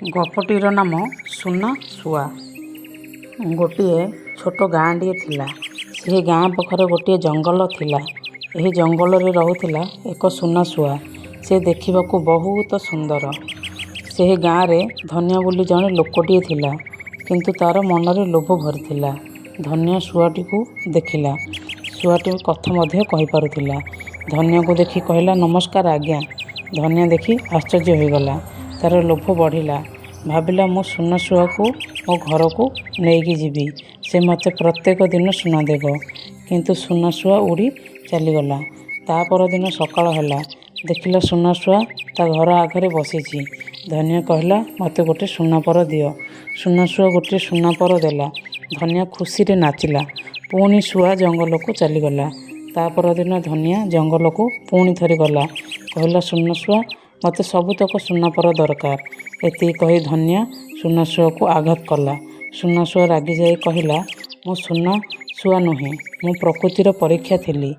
ଗପଟିର ନାମ ସୁନା ଶୁଆ। ଗୋଟିଏ ଛୋଟ ଗାଁଟିଏ ଥିଲା। ସେହି ଗାଁ ପାଖରେ ଗୋଟିଏ ଜଙ୍ଗଲ ଥିଲା। ଏହି ଜଙ୍ଗଲରେ ରହୁଥିଲା ଏକ ସୁନା ଶୁଆ। ସେ ଦେଖିବାକୁ ବହୁତ ସୁନ୍ଦର। ସେହି ଗାଁରେ ଧନିଆ ବୋଲି ଜଣେ ଲୋକଟିଏ ଥିଲା, କିନ୍ତୁ ତା'ର ମନରେ ଲୋଭ ଭରିଥିଲା। ଧନିଆ ଶୁଆଟିକୁ ଦେଖିଲା। ଶୁଆଟି କଥା ମଧ୍ୟ କହିପାରୁଥିଲା। ଧନିଆକୁ ଦେଖି କହିଲା, "ନମସ୍କାର ଆଜ୍ଞା।" ଧନିଆ ଦେଖି ଆଶ୍ଚର୍ଯ୍ୟ ହୋଇଗଲା। ତା'ର ଲୋଭ ବଢ଼ିଲା। ଭାବିଲା, ମୁଁ ସୁନା ଶୁଆକୁ ମୋ ଘରକୁ ନେଇକି ଯିବି। ସେ ମୋତେ ପ୍ରତ୍ୟେକ ଦିନ ସୁନା ଦେବ। କିନ୍ତୁ ସୁନା ଶୁଆ ଉଡ଼ି ଚାଲିଗଲା। ତା' ପରଦିନ ସକାଳ ହେଲା। ଦେଖିଲା, ସୁନା ଶୁଆ ତା' ଘର ଆଗରେ ବସିଛି। ଧନିଆ କହିଲା, "ମୋତେ ଗୋଟିଏ ସୁନା ପର ଦିଅ।" ସୁନା ଶୁଆ ଗୋଟିଏ ସୁନା ପର ଦେଲା। ଧନିଆ ଖୁସିରେ ନାଚିଲା। ପୁଣି ଶୁଆ ଜଙ୍ଗଲକୁ ଚାଲିଗଲା। ତା' ପରଦିନ ଧନିଆ ଜଙ୍ଗଲକୁ ପୁଣି ଥରେ ଗଲା। କହିଲା, "ସୁନା ଶୁଆ, ମୋତେ ସବୁତକ ସୁନା ପର ଦରକାର।" ଏତିକି କହି ଧନିଆ ସୁନା ଶୁଆକୁ ଆଘାତ କଲା। ସୁନା ଶୁଆ ରାଗିଯାଇ କହିଲା, "ମୁଁ ସୁନା ଶୁଆ ନୁହେଁ, ମୁଁ ପ୍ରକୃତିର ପରୀକ୍ଷା ଥିଲି।